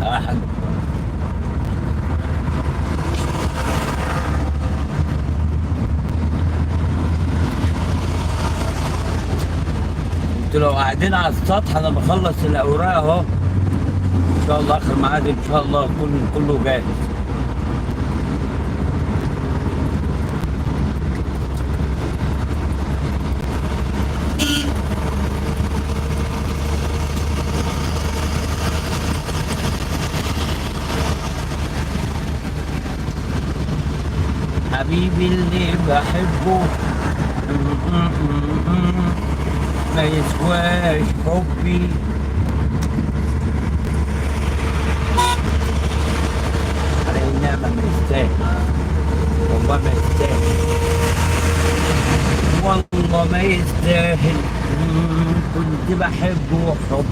حاج. انتوا لو قاعدين على السطح انا بخلص الاوراق اهو، ان شاء الله اخر ميعاد ان شاء الله كله جاهز. حبيبي اللي بحبه ما يسواش حبي. على النعمة ما يستاهل، والله ما يستاهل، والله ما يستاهل. كنت بحبه حب.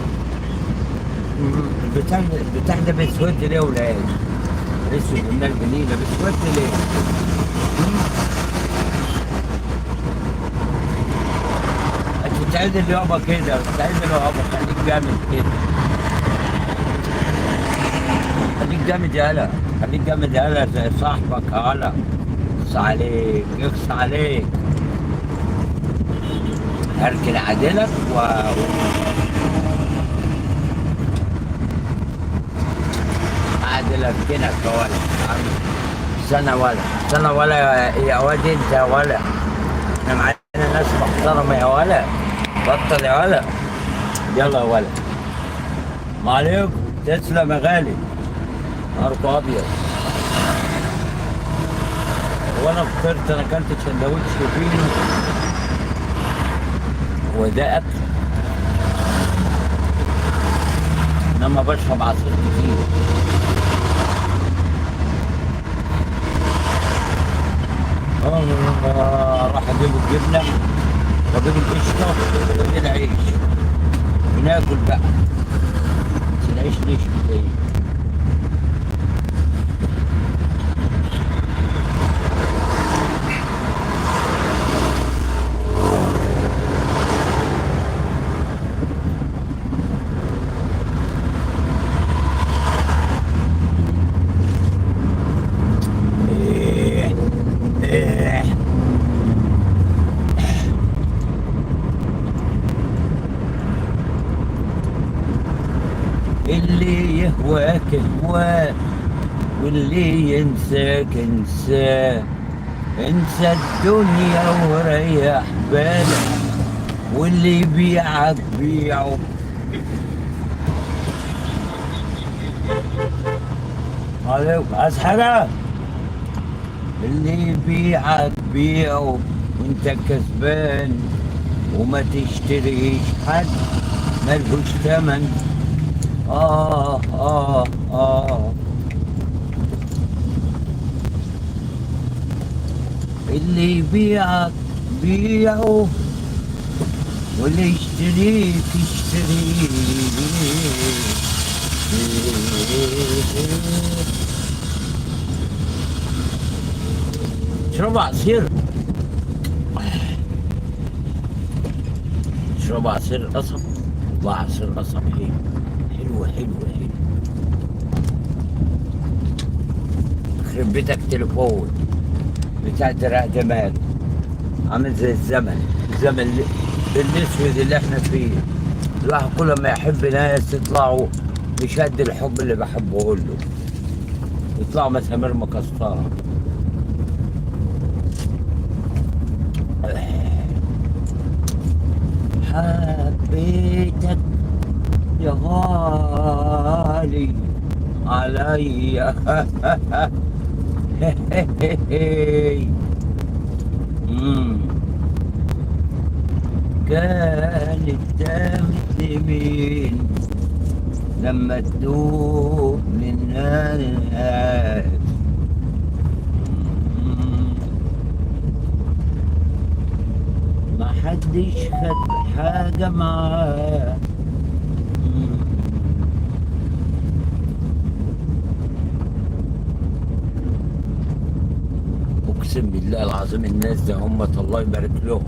البتاع ده بيسود ليه يا ولاد؟ اسود من الجنينة بيسود ليه؟ هتتعدل يابا كده، هتتعدل يابا، خليك جامد كده، خليك جامد يالا، خليك جامد يالا زي صاحبك يالا. اقص عليك، اقص عليك، اركن عدلك و عادل اركنك يا ولد. سنة ولا سنة ولا يا واد انت يا ولا، احنا معانا ناس محترمة يا ولا، بطل يا ولا، يلا يا ولا. ما عليكم، تسلم يا غالي، نهاركم ابيض. وانا فطرت، انا اكلت سندوتش فينو وده اكل، انما بشرب عصير كتير. راح اجيب الجبنة واجيب القشطه واجيب العيش وناكل بقى. بس العيش نشف زي ايه ايه. اللي يهواك هواه واللي ينساك انساه، انسى الدنيا وريح بالك، واللي يبيعك بيعه. عليكم عايز حاجة؟ اللي يبيعك بيعه وانت كسبان، وما تشتريش حد ملهوش تمن. آه آه آه. اللي يبيعك بيعه واللي يشتريك يشتريك. اشرب عصير، اشرب عصير قصب. والله عصير قصب حلو حلو حلو حلو. يخرب بيتك تليفون بتاع درع دماغ، عامل زي الزمن، الزمن الاسود اللي احنا فيه. الواحد كل ما يحب ناس يطلعوا مش قد الحب اللي بحبه له، يطلعوا مسامير مكسرة. حبيتك يا غالي عليا. كانت دامت لمين لما تدوب للناس. ما حدش خد حاجة معاه. اقسم بالله العظيم الناس ده هم الله يبارك لهم،